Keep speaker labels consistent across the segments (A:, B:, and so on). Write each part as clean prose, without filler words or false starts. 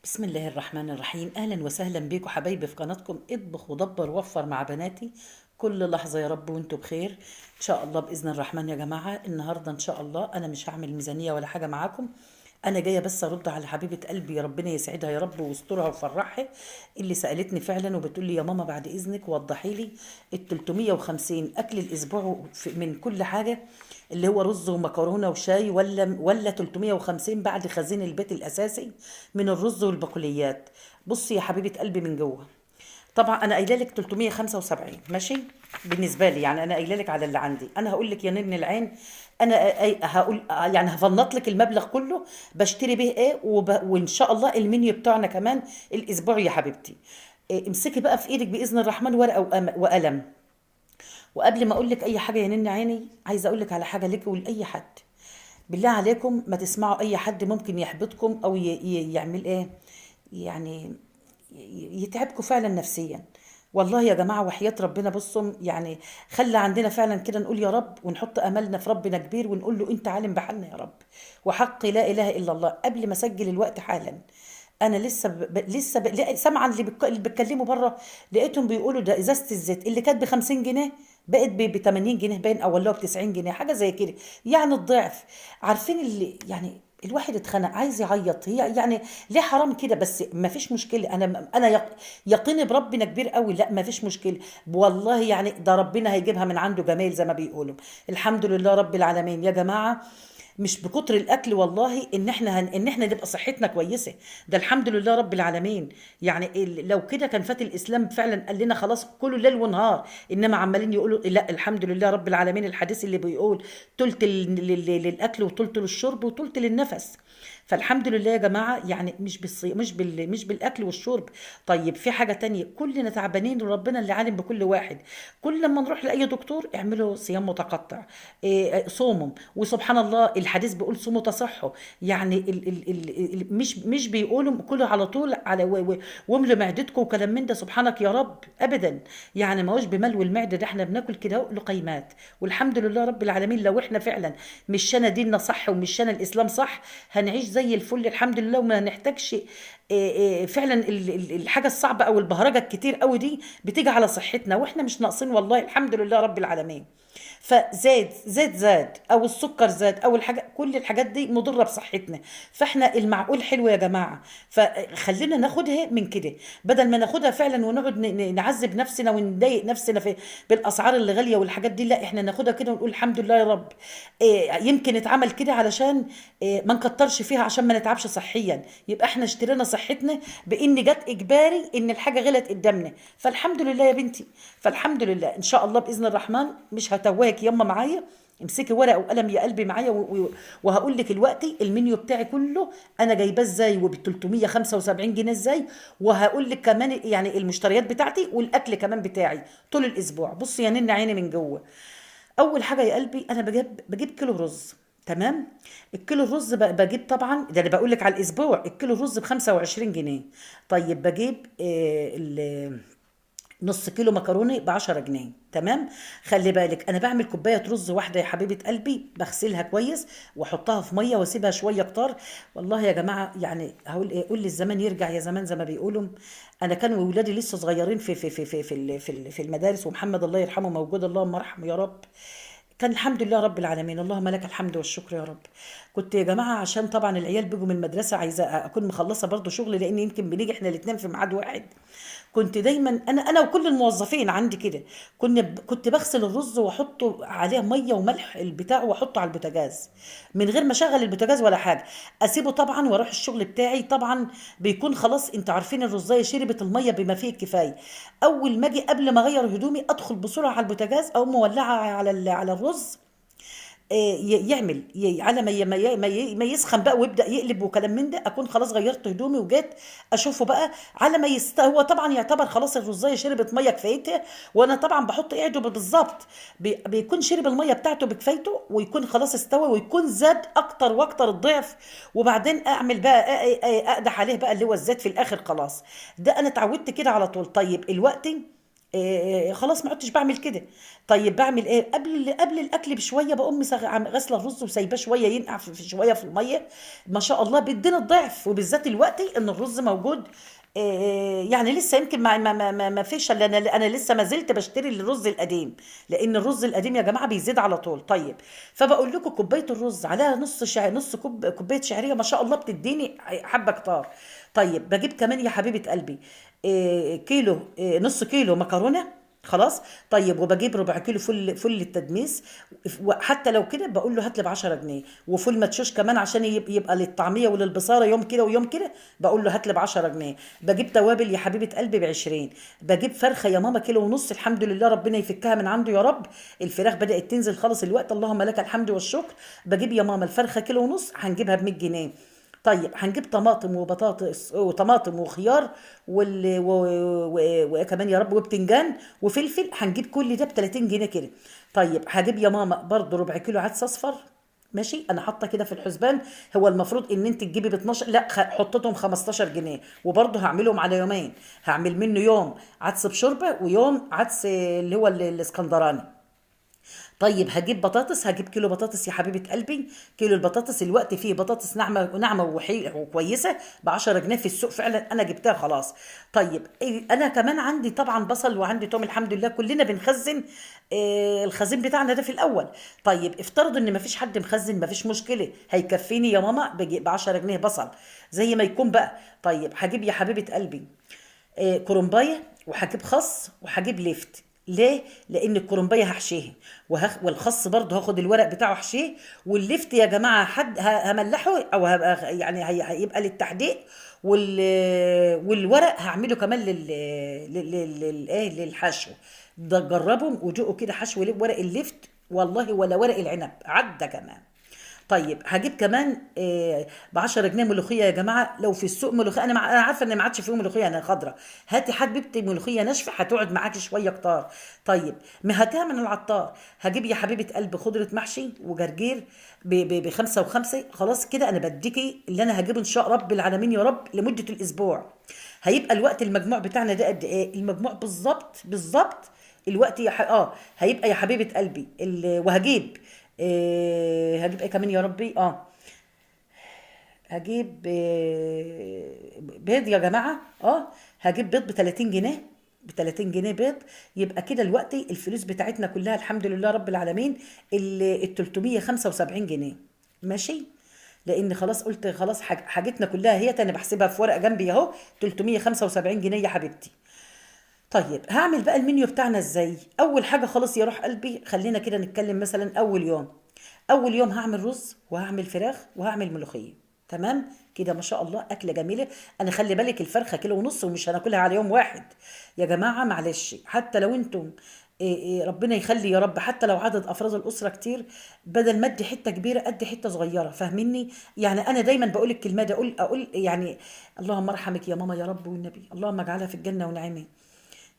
A: بسم الله الرحمن الرحيم. اهلا وسهلا بيكم حبايبي في قناتكم اطبخ ودبر وفر مع بناتي كل لحظة يا رب وانتم بخير ان شاء الله باذن الرحمن. يا جماعة النهارده ان شاء الله انا مش هعمل ميزانية ولا حاجة معاكم، انا جاية بس ارد على حبيبه قلبي، ربنا يسعدها يا رب ويسترها ويفرحها، اللي سالتني فعلا وبتقول لي يا ماما بعد اذنك وضحي لي ال 350 اكل الاسبوع من كل حاجة اللي هو رز ومكرونه وشاي ولا 350 بعد خزين البيت الاساسي من الرز والبقوليات. بصي يا حبيبه قلبي من جوه، طبعا انا قايله لك 375 ماشي بالنسبة لي، يعني انا قايله لك على اللي عندي. انا هقول لك يا نن العين، انا هقول يعني هفنط لك المبلغ كله بشتري به ايه وان شاء الله المنيو بتاعنا كمان الاسبوع يا حبيبتي. إيه، امسكي بقى في ايدك باذن الرحمن ورقة وقلم. وقبل ما اقول لك اي حاجة يا نن عيني، عايزه اقول لك على حاجة لك ولاي حد، بالله عليكم ما تسمعوا اي حد ممكن يحبطكم او يعمل ايه، يعني يتعبكم فعلا نفسيا. والله يا جماعة وحياه ربنا، بصوا يعني خلى عندنا فعلا كده نقول يا رب ونحط املنا في ربنا كبير ونقول له انت عالم بحالنا يا رب، وحق لا اله الا الله. قبل ما اسجل الوقت حالا انا لسه سامعه اللي بيتكلموا بره، لقيتهم بيقولوا ده ازازة الزيت اللي كانت ب 50 جنيه بقت ب 80 جنيه باين، او ولا ب 90 جنيه حاجة زي كده، يعني الضعف. عارفين اللي يعني الواحد اتخنق عايز يعيط، هي يعني ليه حرام كده؟ بس ما فيش مشكلة، انا يقيني بربنا كبير قوي، لا ما فيش مشكلة والله، يعني ده ربنا هيجيبها من عنده جميل زي ما بيقولوا. الحمد لله رب العالمين يا جماعة. مش بكتر الاكل والله ان احنا ان احنا نبقى صحتنا كويسة، ده الحمد لله رب العالمين. يعني لو كده كان فات الاسلام فعلا قال لنا خلاص كلوا ليل ونهار، انما عمالين يقولوا لا الحمد لله رب العالمين. الحديث اللي بيقول تلت للاكل وتلت للشرب وتلت للنفس. فالحمد لله يا جماعة، يعني مش بالاكل والشرب. طيب في حاجة تانية، كلنا تعبانين وربنا اللي عالم بكل واحد. كل لما نروح لاي دكتور اعملوا صيام متقطع، إيه، صوموا. وسبحان الله الحديث بيقول صوموا تصحوا، يعني ال ال ال ال مش بيقولوا كلوا على طول على واملوا معدتكم وكلام من ده، سبحانك يا رب ابدا. يعني ما هوش بملو المعدة، ده احنا بناكل كده لقيمات والحمد لله رب العالمين. لو احنا فعلا مشينا ديننا صح ومشينا الاسلام صح هنعيش زي الفل الحمد لله، وما نحتاجش فعلا الحاجة الصعبة او البهرجه الكتير قوي دي بتيجي على صحتنا، واحنا مش ناقصين والله الحمد لله رب العالمين. فزاد زاد زاد او السكر زاد او الحاجة، كل الحاجات دي مضرة بصحتنا. فاحنا المعقول حلو يا جماعة، فخلينا ناخدها من كده بدل ما ناخدها فعلا ونقعد نعذب نفسنا ونضايق نفسنا في بالاسعار اللي غالية والحاجات دي. لا احنا ناخدها كده ونقول الحمد لله يا رب. إيه، يمكن اتعمل كده علشان إيه، ما نكترش فيها عشان ما نتعبش صحيا. يبقى احنا اشترينا صحتنا بان جت اجباري ان الحاجة غلت قدامنا. فالحمد لله يا بنتي، فالحمد لله ان شاء الله باذن الرحمن. مش هتوهك يما معايا، امسكي ورقة وقلم يا قلبي معايا، وهقول لك دلوقتي المنيو بتاعي كله انا جايباه ازاي وب 375 جنيه ازاي، وهقول لك كمان يعني المشتريات بتاعتي والاكل كمان بتاعي طول الاسبوع. بصي يا نن عيني من جوه، اول حاجة يا قلبي انا بجيب كيلو رز، تمام؟ الكيلو الرز بجيب طبعا ده انا بقول لك على الاسبوع، الكيلو الرز ب 25 جنيه. طيب بجيب نص كيلو مكرونه ب 10 جنيه، تمام؟ خلي بالك انا بعمل كوباية رز واحدة يا حبيبه قلبي، بغسلها كويس واحطها في مية واسيبها شوية كتار. والله يا جماعة يعني هقول ايه، قول لي الزمان يرجع يا زمان زي ما بيقولوا. انا كانوا ولادي لسه صغيرين في في في في في في, في المدارس، ومحمد الله يرحمه موجود، اللهم ارحمه يا رب. كان الحمد لله رب العالمين، اللهم لك الحمد والشكر يا رب. كنت يا جماعة عشان طبعا العيال بيجوا من المدرسة عايزه اكون مخلصة برضو شغل، لان يمكن بنيجي احنا الاثنين في ميعاد واحد. كنت دايما انا وكل الموظفين عندي كده، كنت بغسل الرز واحطه عليه مية وملح البتاع واحطه على البوتاجاز من غير ما اشغل البوتاجاز ولا حاجة، اسيبه طبعا واروح الشغل بتاعي. طبعا بيكون خلاص انتوا عارفين الرزايه شربت المية بما فيه الكفاية. اول ما اجي قبل ما اغير هدومي ادخل بسرعة على البوتاجاز اقوم مولعه على الرز، يعمل على ما يسخن بقى ويبدا يقلب وكلام من ده، اكون خلاص غيرت هدومي وجيت اشوفه بقى على ما هو طبعا يعتبر خلاص الرزايه شربت مية كفايتها، وانا طبعا بحط ايده بالظبط، بيكون شرب المية بتاعته بكفايته ويكون خلاص استوى ويكون زاد اكتر واكتر الضعف. وبعدين اعمل بقى اقدح عليه بقى اللي هو الزيت في الاخر خلاص. ده انا اتعودت كده على طول. طيب الوقت خلاص ما عدتش بعمل كده. طيب بعمل ايه؟ قبل الاكل بشوية بقوم غاسله الرز وسايباه شوية ينقع في شوية في المية، ما شاء الله بيدينا الضعف. وبالذات الوقت ان الرز موجود، يعني لسه يمكن ما فيش الا انا لسه ما زلت بشتري الرز القديم، لان الرز القديم يا جماعة بيزيد على طول. طيب فبقول لكم كوباية الرز عليها نص كوباية شعرية، ما شاء الله بتديني حبه كتار. طيب بجيب كمان يا حبيبه قلبي، كيلو، نص كيلو مكرونه، خلاص. طيب وبجيب ربع كيلو فل التدميس، وحتى لو كده بقول له هات لي ب 10 جنيه، وفول مدشوش كمان عشان يبقى للطعميه وللبصاره يوم كده ويوم كده، بقول له هات لي ب 10 جنيه. بجيب توابل يا حبيبه قلبي ب 20. بجيب فرخة يا ماما كيلو ونص، الحمد لله ربنا يفكها من عنده يا رب، الفراخ بدات تنزل خالص الوقت، اللهم لك الحمد والشكر. بجيب يا ماما الفرخه كيلو ونص هنجيبها ب 100 جنيه. طيب هنجيب طماطم وبطاطس وطماطم وخيار وكمان يا رب وبتنجان وفلفل، هنجيب كل ده ب 30 جنيه كده. طيب هجيب يا ماما برضو ربع كيلو عدس اصفر، ماشي، انا حاطه كده في الحسبان، هو المفروض ان انت تجيبي ب 12، لا حطيتهم 15 جنيه، وبرضو هعملهم على يومين، هعمل منه يوم عدس بشوربه ويوم عدس اللي هو الاسكندراني. طيب هجيب بطاطس، هجيب كيلو بطاطس يا حبيبه قلبي، كيلو البطاطس الوقت فيه بطاطس ناعمة ناعمة وكويسة ب 10 جنيه في السوق، فعلا انا جبتها خلاص. طيب انا كمان عندي طبعا بصل وعندي توم، الحمد لله كلنا بنخزن، الخزين بتاعنا ده في الاول. طيب افترضوا ان مفيش حد مخزن، مفيش مشكلة، هيكفيني يا ماما ب 10 جنيه بصل زي ما يكون بقى. طيب هجيب يا حبيبه قلبي، كرنبايه، وهجيب خس، وهجيب لفت. ليه؟ لان الكرنبيه هحشيها، والخس برضه هاخد الورق بتاعه احشيه، واللفت يا جماعة حد هملحه او هبقى يعني هيبقى للتحديق، والورق هعمله كمان للحشو ده. جربهم ودوقوا كده حشو ورق اللفت، والله ولا ورق العنب عدى كمان. طيب هجيب كمان ب 10 جنيه ملوخية يا جماعة، لو في السوق ملوخية، انا عارفه ان ما عادش فيه ملوخية انا خضراء، هاتي حبيبتي ملوخية ناشفة هتقعد معاكي شوية كتار. طيب ما هاتها من العطار. هجيب يا حبيبه قلب خضرة محشي وجرجير ب5 و5، خلاص كده انا بديكي اللي انا هجيبه ان شاء رب العالمين يا رب لمدة الاسبوع. هيبقى الوقت المجموع بتاعنا ده قد ايه؟ المجموع بالظبط بالظبط الوقت يا هيبقى يا حبيبه قلبي وهجيب هجيب ايه كمان يا ربي؟ هجيب بيض يا جماعة، هجيب بيض ب 30 جنيه، ب 30 جنيه بيض. يبقى كده الوقت الفلوس بتاعتنا كلها الحمد لله رب العالمين ال 375 جنيه، ماشي؟ لان خلاص قلت خلاص حاجتنا كلها هي انا بحسبها في ورقة جنبي اهو، 375 جنيه يا حبيبتي. طيب هعمل بقى المنيو بتاعنا ازاي؟ اول حاجة خلاص يا روح قلبي، خلينا كده نتكلم مثلا اول يوم. اول يوم هعمل رز وهعمل فراخ وهعمل ملوخية، تمام كده ما شاء الله اكله جميلة. انا خلي بالك الفرخه كيلو ونص ومش هناكلها على يوم واحد يا جماعة، معلش، حتى لو انتم ربنا يخلي يا رب، حتى لو عدد افراد الاسرة كتير، بدل ما ادي حتة كبيرة ادي حتة صغيرة، فاهميني؟ يعني انا دايما بقول الكلمة دي، اقول يعني اللهم ارحمك يا ماما يا رب والنبي، اللهم اجعلها في الجنة ونعيمها.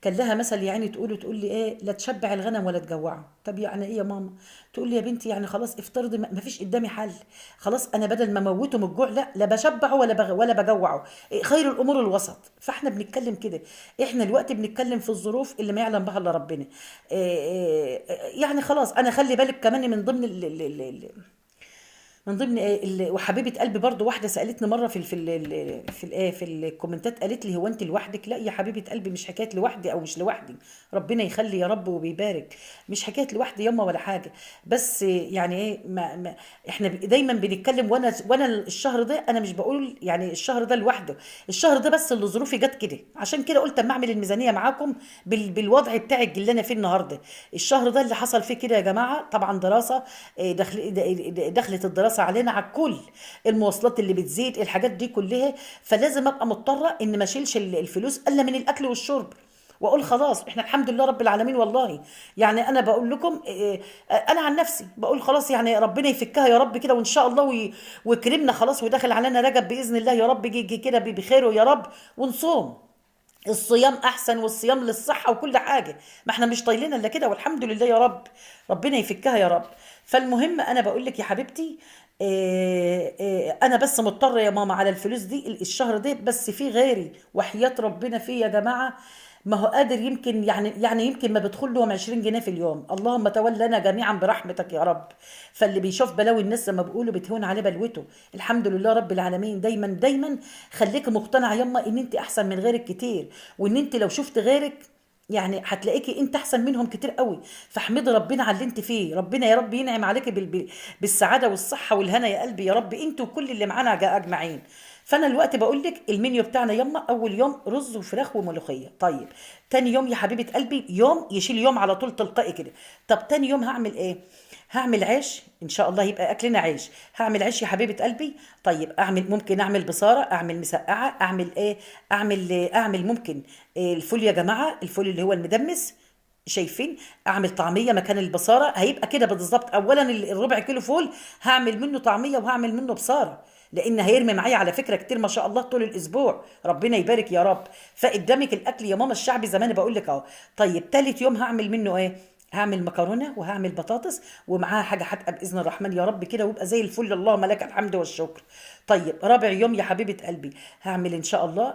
A: كان لها مثل يعني تقول لي ايه، لا تشبع الغنم ولا تجوعه. طب يعني ايه يا ماما؟ تقول لي يا بنتي يعني خلاص افترضي ما فيش قدامي حل، خلاص انا بدل ما اموته من الجوع لا بشبعه ولا بجوعه، إيه خير الامور الوسط. فاحنا بنتكلم كده، احنا الوقت بنتكلم في الظروف اللي ما يعلم بها الا ربنا. يعني خلاص انا خلي بالك كمان من ضمن ال ال ال ال من ضمن إيه وحبيبه قلبي برضو واحدة سالتني مرة في ال في ال في ال في الكومنتات، قالت لي هو انت لوحدك؟ لا يا حبيبه قلبي، مش حكاية لوحدي او مش لوحدي، ربنا يخلي يا رب وبيبارك، مش حكاية لوحدي يما ولا حاجة، بس يعني ايه ما احنا دايما بنتكلم. وانا الشهر ده انا مش بقول يعني الشهر ده لوحده، الشهر ده بس اللي ظروفي جت كده، عشان كده قلت اما اعمل الميزانية معاكم بالوضع بتاعي اللي انا فيه النهارده. الشهر ده اللي حصل فيه كده يا جماعة، طبعا دراسة، دخلت الدراسة علينا على الكل، المواصلات اللي بتزيد، الحاجات دي كلها، فلازم ابقى مضطرة ان ما اشيلش الفلوس الا من الاكل والشرب، واقول خلاص احنا الحمد لله رب العالمين. والله يعني انا بقول لكم، انا عن نفسي بقول خلاص يعني ربنا يفكها يا رب كده وان شاء الله ويكرمنا خلاص، وداخل علينا رجب باذن الله يا رب، يجي كده بخيره يا رب، ونصوم. الصيام احسن، والصيام للصحة وكل حاجة، ما احنا مش طايلين الا كده، والحمد لله يا رب، ربنا يفكها يا رب. فالمهم انا بقول لك يا حبيبتي، انا بس مضطرة يا ماما على الفلوس دي الشهر ده، بس في غيري وحياه ربنا في يا جماعة ما هو قادر، يمكن يعني يمكن ما بدخل لهم 20 جنيه في اليوم. اللهم تولنا جميعا برحمتك يا رب. فاللي بيشوف بلاوي الناس لما بيقولوا بتهون عليه بلوته. الحمد لله رب العالمين. دايما دايما خليك مقتنعة يما ان انت احسن من غيرك كتير، وان انت لو شفت غيرك يعني هتلاقيكي انت احسن منهم كتير قوي. فاحمدي ربنا على اللي انت فيه. ربنا يا رب ينعم عليكي بالسعادة والصحة والهنا يا قلبي يا رب، انت وكل اللي معانا اجمعين. فانا الوقت بقول لك المنيو بتاعنا يما، اول يوم رز وفراخ وملوخيه. طيب تاني يوم يا حبيبه قلبي، يوم يشيل يوم على طول تلقائي كده. طب تاني يوم هعمل ايه؟ هعمل عيش ان شاء الله، يبقى اكلنا عيش. هعمل عيش يا حبيبه قلبي. طيب اعمل، ممكن اعمل بصاره، اعمل مسقعه، اعمل ايه، اعمل ممكن الفول يا جماعة، الفول اللي هو المدمس، شايفين؟ اعمل طعميه مكان البصاره، هيبقى كده بالظبط. اولا الربع كيلو فول هعمل منه طعميه وهعمل منه بصاره، لان هيرمي معايا على فكرة كتير ما شاء الله طول الاسبوع، ربنا يبارك يا رب. فقدامك الاكل يا ماما الشعبي زمان بقول لك اهو. طيب تالت يوم هعمل منه ايه؟ هعمل مكرونه وهعمل بطاطس ومعاها حاجة حادقه باذن الرحمن يا رب كده، ويبقى زي الفل، اللهم لك الحمد والشكر. طيب رابع يوم يا حبيبه قلبي هعمل ان شاء الله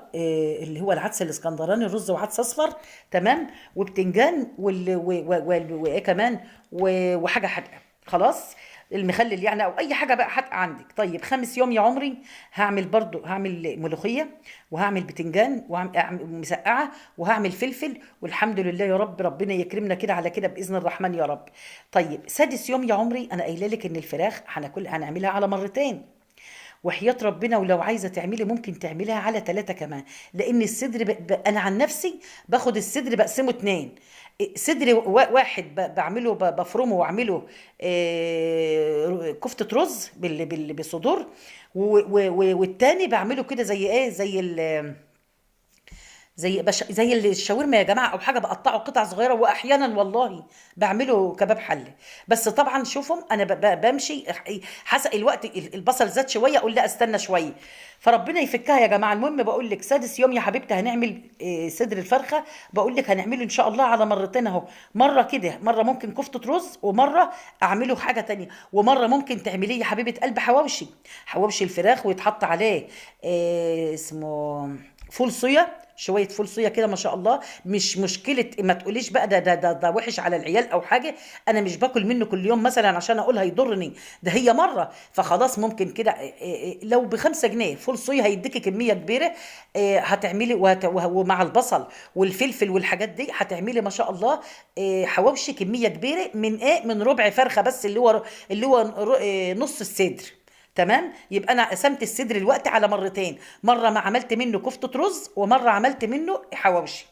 A: اللي هو العدس الاسكندراني، رز وعدس اصفر، تمام، وبتنجان وايه كمان وحاجه حادقه، خلاص المخلل يعني، او اي حاجة بقى حادقه عندك. طيب خامس يوم يا عمري هعمل برضو، هعمل ملوخية وهعمل بتنجان وهعمل مسقعه وهعمل فلفل، والحمد لله يا رب، ربنا يكرمنا كده على كده باذن الرحمن يا رب. طيب سادس يوم يا عمري، انا قايله لك ان الفراخ هنعملها على مرتين، وحياة ربنا ولو عايزة تعملي ممكن تعمليها على 3 كمان، لأن الصدر أنا عن نفسي باخد الصدر بقسمة 2، صدر واحد بعمله بفرمه واعمله، كفتة رز بالصدور، والتاني بعمله كده زي ايه، زي زي زي الشاورما يا جماعة، او حاجة بقطعه قطع صغيرة، واحيانا والله بعمله كباب حله. بس طبعا شوفهم انا بمشي حسب الوقت، البصل زاد شوية اقول لا استنى شوية، فربنا يفكها يا جماعة. المهم بقول لك سادس يوم يا حبيبتي هنعمل، صدر الفرخه، بقول لك هنعمله ان شاء الله على مرتين اهو، مرة كده، مرة ممكن كفته رز، ومرة اعمله حاجة تانية، ومرة ممكن تعمليه يا حبيبه قلب حواوشي، حواوشي الفراخ ويتحط عليه، اسمه فول صويا، شوية فول صويا كده ما شاء الله. مش مشكلة، ما تقوليش بقى ده ده ده, ده وحش على العيال او حاجة، انا مش باكل منه كل يوم مثلا عشان اقول هيضرني، ده هي مرة فخلاص. ممكن كده، لو ب5 جنيه فول صويا هيديكي كمية كبيرة، هتعملي ومع البصل والفلفل والحاجات دي هتعملي ما شاء الله، حواوشي كمية كبيرة من ايه، من ربع فرخة بس، اللي هو نص الصدر، تمام. يبقى انا قسمت الصدر الوقت على مرتين، مرة ما عملت منه كفته رز، ومرة عملت منه حواوشي.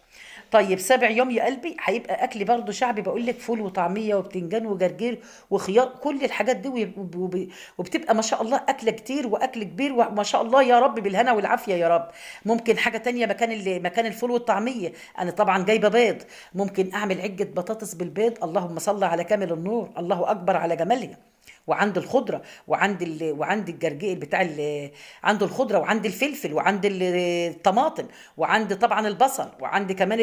A: طيب 7 يوم يا قلبي هيبقى اكل برضو شعبي، بقول لك فول وطعميه وبتنجان وجرجير وخيار، كل الحاجات دي، وبتبقى ما شاء الله اكله كتير واكل كبير وما شاء الله يا رب بالهنا والعافية يا رب. ممكن حاجة تانية مكان الفول والطعميه، انا طبعا جايبه بيض، ممكن اعمل عجة بطاطس بالبيض، اللهم صل على كامل النور، الله اكبر على جمالها. وعند الخضرة وعند وعند الجرجير بتاع عند الخضرة وعند الفلفل وعند الطماطم وعند طبعا البصل وعند كمان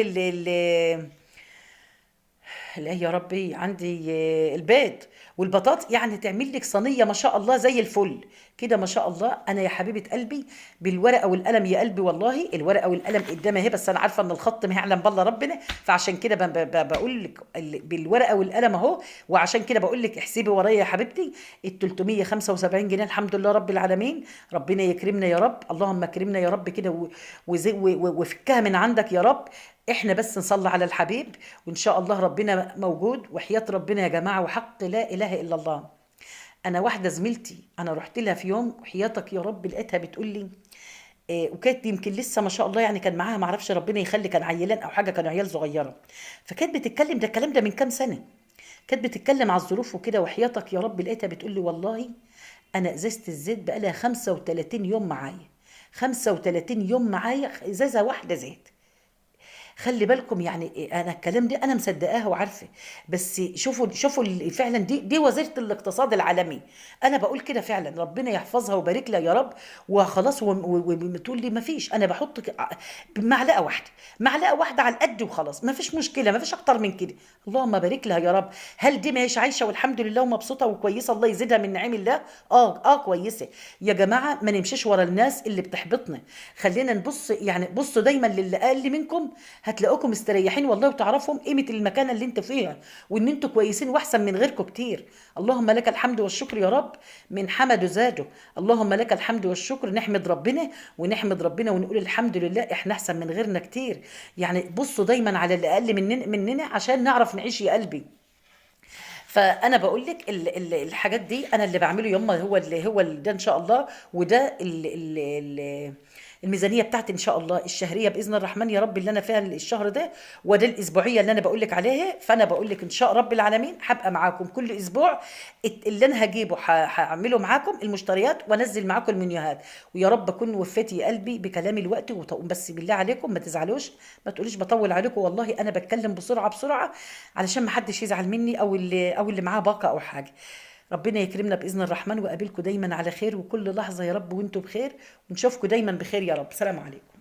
A: لا يا ربي عندي البيض والبطاطس، يعني تعمل لك صينية ما شاء الله زي الفل كده ما شاء الله. انا يا حبيبه قلبي بالورقة والقلم يا قلبي، والله الورقة والقلم قدامي اهي، بس انا عارفه ان الخط ما يعلم بالله ربنا، فعشان كده بقول لك بالورقة والقلم اهو، وعشان كده بقول لك احسبي ورايا يا حبيبتي ال 375 جنيه. الحمد لله رب العالمين، ربنا يكرمنا يا رب، اللهم اكرمنا يا رب كده وفكها من عندك يا رب. احنا بس نصلي على الحبيب وان شاء الله ربنا موجود، وحياة ربنا يا جماعة وحق لا اله الا الله. انا واحدة زميلتي انا رحت لها في يوم وحياتك يا رب لقيتها بتقول لي وكانت يمكن لسه ما شاء الله يعني كان معاها ما اعرفش ربنا يخلي كان عيلان او حاجة، كانوا عيال صغيرة، فكانت بتتكلم، ده الكلام ده من كام سنة، كانت بتتكلم على الظروف وكده، وحياتك يا رب لقيتها بتقول لي والله انا ازازة الزيت بقى لها 35 يوم معايا، 35 يوم معايا ازازة واحدة زيت. خلي بالكم يعني انا الكلام ده انا مصدقاها وعارفه، بس شوفوا فعلا دي وزيره الاقتصاد العالمي، انا بقول كده فعلا، ربنا يحفظها ويبارك لها يا رب. وخلاص وتقول لي ما فيش، انا بحط معلقه واحدة، معلقه واحدة على القد وخلاص، ما فيش مشكلة، ما فيش اكتر من كده، اللهم بارك لها يا رب. هل دي ما هيش عايشه والحمد لله ومبسوطة وكويسة، الله يزيدها من نعيم الله؟ كويسة يا جماعة. ما نمشيش ورا الناس اللي بتحبطنا، خلينا نبص، يعني بصوا دايما للي اقل منكم هتلاقوكم مستريحين والله، وتعرفهم قيمة المكانة اللي انتوا فيها، وان انتوا كويسين واحسن من غيركم كتير. اللهم لك الحمد والشكر يا رب، من حمد زاده. اللهم لك الحمد والشكر، نحمد ربنا ونحمد ربنا ونقول الحمد لله، احنا احسن من غيرنا كتير. يعني بصوا دايما على اللي اقل مننا عشان نعرف نعيش يا قلبي. فانا بقول لك الحاجات دي انا اللي بعمله يما، هو اللي هو اللي ده ان شاء الله، وده الميزانية بتاعتي ان شاء الله الشهرية باذن الرحمن يا رب اللي انا فيها الشهر ده، وده الاسبوعية اللي انا بقول لك عليها. فانا بقول لك ان شاء رب العالمين هبقى معاكم كل اسبوع، اللي انا هجيبه هعمله معاكم المشتريات، وانزل معاكم المنيوهات. ويا رب اكون وفيت يا قلبي بكلامي الوقت. بس بالله عليكم ما تزعلوش، ما تقوليش بطول عليكم، والله انا بتكلم بسرعة بسرعة علشان ما حدش يزعل مني او اللي معاه باقه او حاجة. ربنا يكرمنا باذن الرحمن، وقابلكم دايما على خير وكل لحظة يا رب وانتم بخير، ونشوفكم دايما بخير يا رب. سلام عليكم.